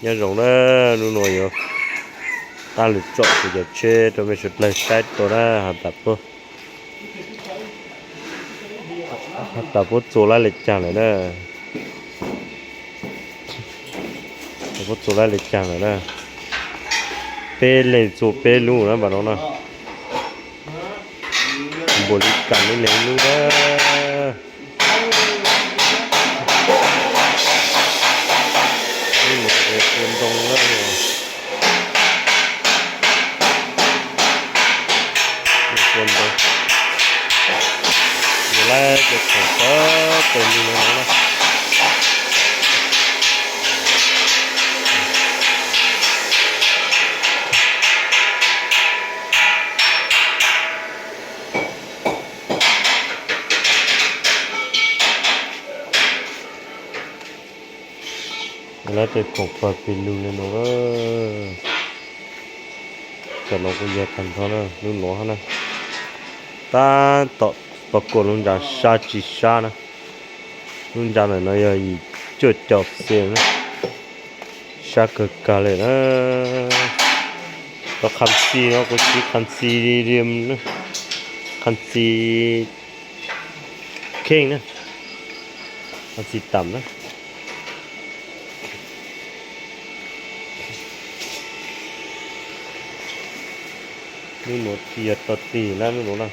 Nyob zoo na, hnub no yuav qab lug tsom kuv cov tsheb rau mej suav dlawg saib dua na, has tas puab, has tas puab txua lab le caag lawm na. Puab txua lab le caag lawm na. Peb leeg txua peb lub na, npaum no na. Npaum li kam ib leeg lub na. Lub no es pua ntoo na. Pua ntoo. Yog lawv cov khoom txawv txawv li no na. Lawv tej khoom pawg pig lug li no. Cov no kuj yog tag nrho na, lub nuav hab na. Tab tom kuas lub ntsa sab tsis sab na. Lub ntsa ntawm no yog yim cuaj caum xees na. Sab kawg kawg li na. Cov qha xi no kuv siv qha xi, qha xi kheej na, qha xi tam na. Lub nuav tsis yog tog tig na, lub nuav na.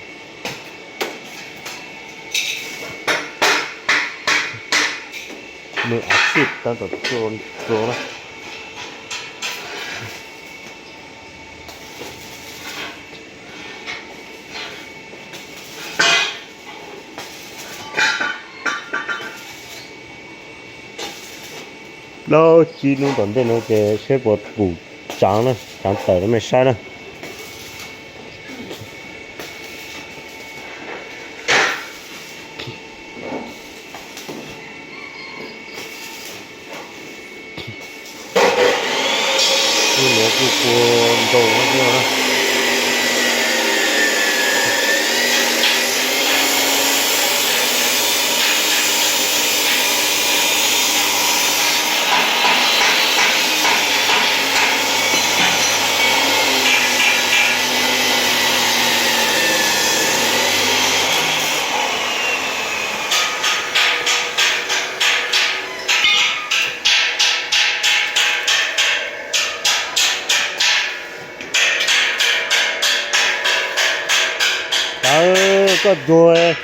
Nws av xij tab tom txua na. Plaub tsib hnub tom ntej no ces seb puas pum tsaav na, tsaav tawm rau mej saib na. Lub nuav kuj pua ntoo thiab na. Tawv, koj tsuag,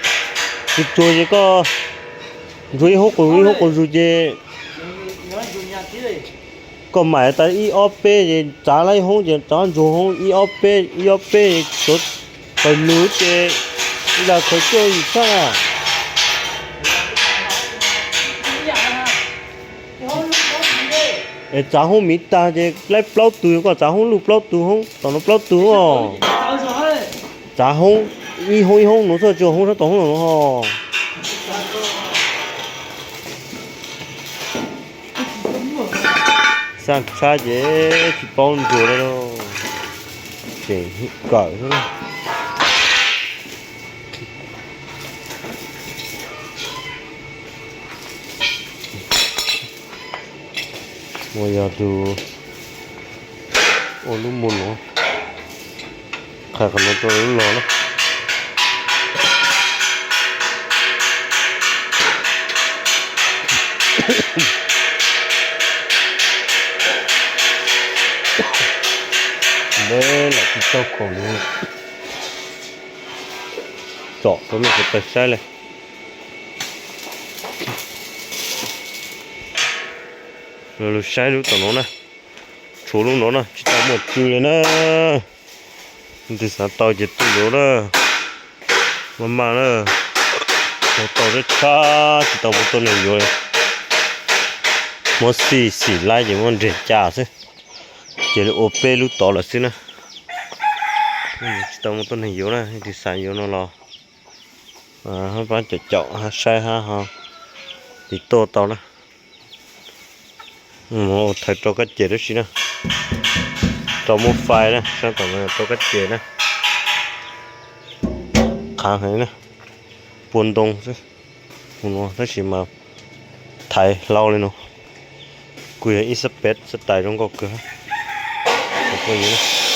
tsuag tsuag ces koj ntsuag ib hub quas ib hub quas zus ces koj maim tas ib ob peb ces txav lawm ib hoob ces txav ntsuag hoob ib ob peb ib ob peb, tawg lug ces ib lag khaws cuaj yim txhab na. Es txav hoob miv tag ces laib plaub tug, koj txav hoob luj plaub tug hoob, tom no plaub tug os. Txav hoob ib hoob ib hoob no txhob tsuag hoob sab tom hoob no ho. Xaj tshab ces tsis paub ntsuag li lauj, tseem kawm xwb na. Muaj yog tus ua lub muag nuav, qhov no rau lub los na. Neb lam tsis tau khoom li, tsom rau mej sawv daws saib li. Lug saib lub tom no na, tshuav lub no na, tsis tau muaj tsw li na. Tus xav tau ces tuaj yuav na, maj maj na, tau tshab tshab tsis tau muaj tuab neeg yuav. Muab xij xim laib ces muab nreg ca xwb, ces ua peb lub tod lawm xwb na. Tsis tau muaj tuab neeg yuav na, tus xav yuav no los hab pab caum caum hab saib hab ho tiv tuaj tau na. Mus thawm rau kab ces lub si na, rau muab fais na, sab tom no rau kab ces na. Qhav heev na, pua ntoo xwb, mus no tab sis mas thaiv hlau li no. Kuj yog ib xab peb xab tais zoo nkauj kawg phooj ywg.